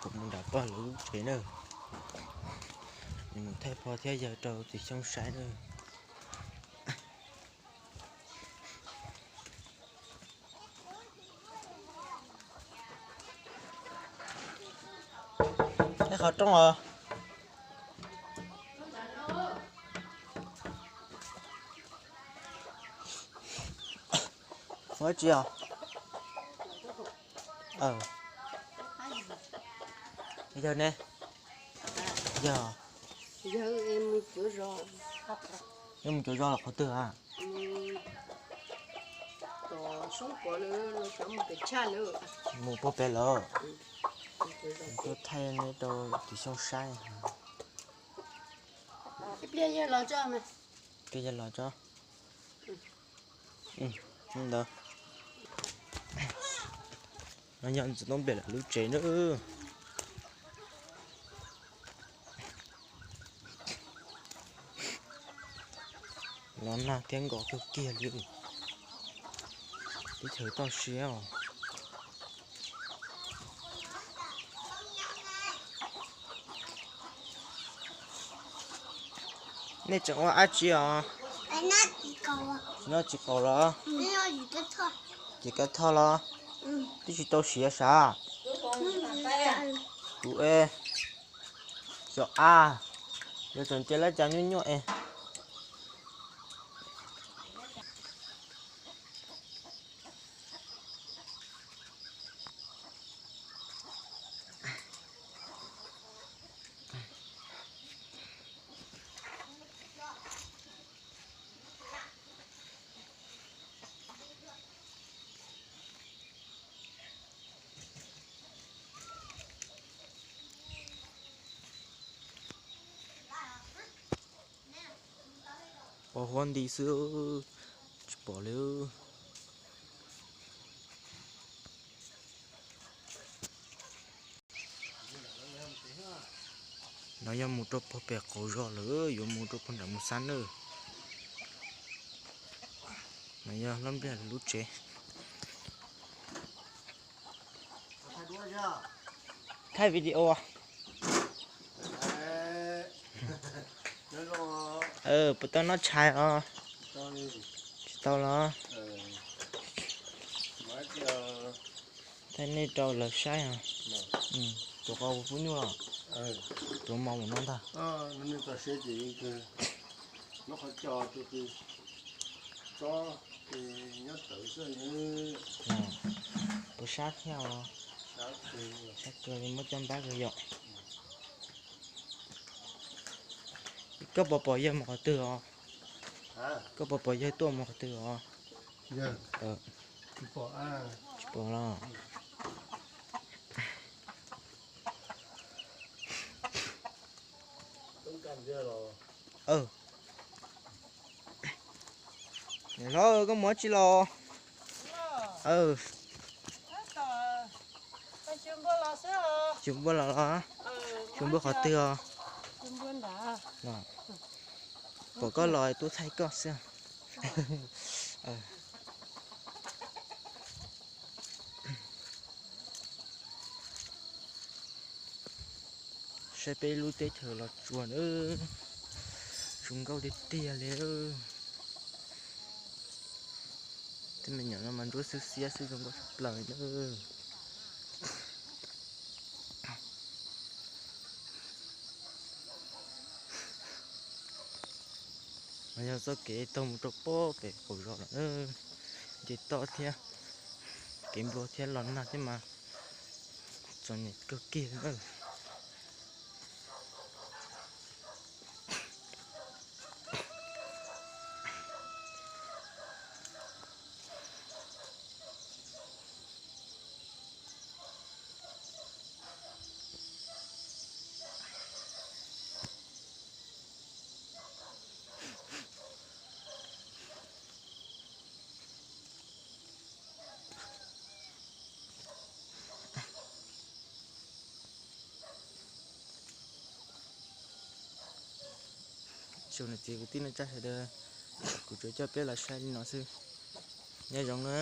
Kuv mus nram pog lawv lub tsev na, nws mus thaij pog thiab yawg rau tim Xyooj saib na. Neb qhov rooj os. Ua tsi os? Yawg ne? Yawg, yawg mus cuav zos los qhov twg a? Mus puag pem lawm. Tuaj thaij neb rau tim Xyooj saib. Ib pliag yawg los tso. Ntawd no yog Ntxwg Tooj Npliam lawv lub tsev na. Los nag thiab nkos kawg kiag li. Teb chaws toj siab os. Nej tseem ua dab tsi os? Tsis noj tsis qaus los? Ces kab thoj los? Twb tsis tau siav sav. Kuv es xyov a, yuav tseem cia lab cas nyuaj nyuaj es. Pos huab nti xwb, tsis pom li. No yog mus rau puag pem qaum zos lawm, yuav mus rau puag nram mus xab nawb. No yog Tooj Npliam lub tsev. Thaij video. Puas tau noj tshais os? Tsis tau los? Thaij nej rau lawv saib os. Tuav qau pub nyuj los? Tuav mov mus no ntag. Puas sab thiab os? Sab kawg li, muab coj npab kawg yom. Koj puas pom yawg mus qhov twg os? Koj puas pom yawg tuaj mus qhov twg os? Tsis pom los? Niam hlob, koj mus dab tsi los? Xyuas npua los los? Xyuas npua qhov twg os? Pom koj los tuaj thaij koj xwb. Saib peb lub teb chaws Los Tsuas na, zoo nkauj tiag tiag li. Tej me nyuam no mas ntsuab xiab xiab xwb, zoo nkauj tshaj plaws na. Mas yog txoj kev taug mus rau pob pem qaum zos lawm, nce toj thiab, kev nplua thiab los nag thiab mas txom nyem kawg kiag na. Tsoom niam txiv kwv tij neej tsa sawv daws, kuv tsuas coj peb los saib li no xwb. Nyob zoo na.